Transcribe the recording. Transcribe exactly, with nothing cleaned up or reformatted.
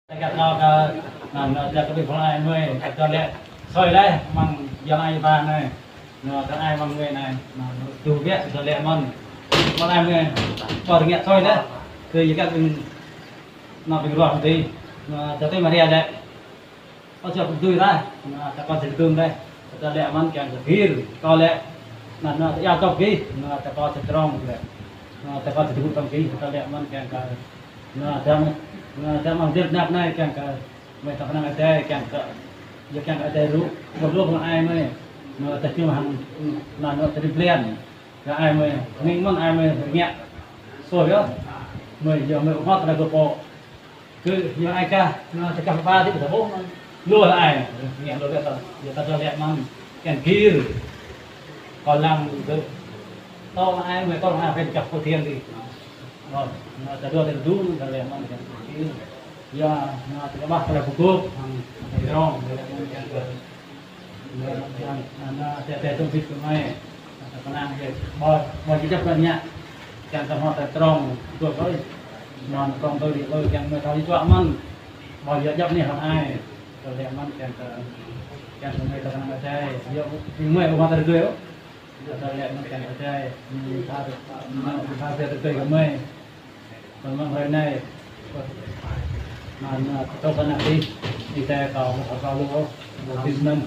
Kơ, kơ, kơ, anŭn, anŭn, kơ ƀing phung ai mơi, kơ tơlơi soi laih, mơ̆ng yang ai ba anai. Anŭn, kơ ai mơ̆ng mơi anai. Anŭn, anŭn, tŭ biă, tơlơi mơ̆n. Mơ̆ng ai mơi, kơ tơlơi soi laih. Kơ yua kơ ƀing, anŭn, ƀing ruah tui. Anŭn, tơlơi Maria laih. Ơ, čơkă tui laih. Anŭn, tơlơi kơ tơlơi tui laih. Tơlơi mơ̆n kiăng kơ gir. Kơ laih. Anŭn, anŭn, ia tŏk gih. Anŭn, tơlơi kơ tơlơi trong laih. Anŭn, tơlơi kơ tơlơi trong gih. Tơlơi mơ̆n kiăng kơ Anŭn, tơlơi, anŭn, tơlơi mơ̆ng djơ̆ năp anai kiăng kơ, mơi tơpă năng Adai kiăng kơ, yua kiăng kơ Adai ruh, ruh ruh mơ̆ng ai mơi. Anŭn, tơlơi hăng, anŭn, anŭn, tơlơi blan. Kơ ai mơi, mơ̆ng mơ̆n ai mơi, ngă. Soi yơh. Mơi, yua mơi ƀu hmâo tơlơi kơ pô. Kơ, yua ai kơ, anŭn, tơlơi kơ pơpă tih, tơlơi ƀu, lu lah ai. Ngă lu biă tơlơi, yua tơlơi mơ̆n. Kiăng gir. Kơ lăng kơ, tơlơi ai mơi, tơlơi ai phải kơ pô thiên đi. Rồi, anŭn, tơlơi tơlơi tơlơi mơ̆n kiăng kơ. Yua, anŭn, tơlơi ƀah tơlơi pơgop, hăng tơlơi trong, tơlơi mơ̆n kiăng kơ. Anŭn, anŭn, anŭn, tơlơi tơlơi tơlơi kơ mơi. Tơlơi kơ năng kơ. Ƀơi, ƀơi kơ djăp kơ ñă. Kiăng kơ hmâo tơlơi trong, pơgop ƀơi. Anŭn, trong tơlơi đi ƀơi, kiăng mơi thâo đi čuă mơ̆n. Ƀơi yua djăp anai hăng ai. Tơlơi mơ̆n kiăng kơ. Kiăng kơ mơi tơpă năng Adai. Yua, mơi ƀu hmâo tơlơi gơi ôh. Tơlơi mơ̆n kiăng kơ Adai, mơ̆n tha, mơ̆n tha tơlơi kơ mơi. Tơlơi mơ̆n hrơi anai, anŭn, anŭn, tơlơi kơ anăp tih, ih tơlơi kâo, kâo lu, lu tih anŭn.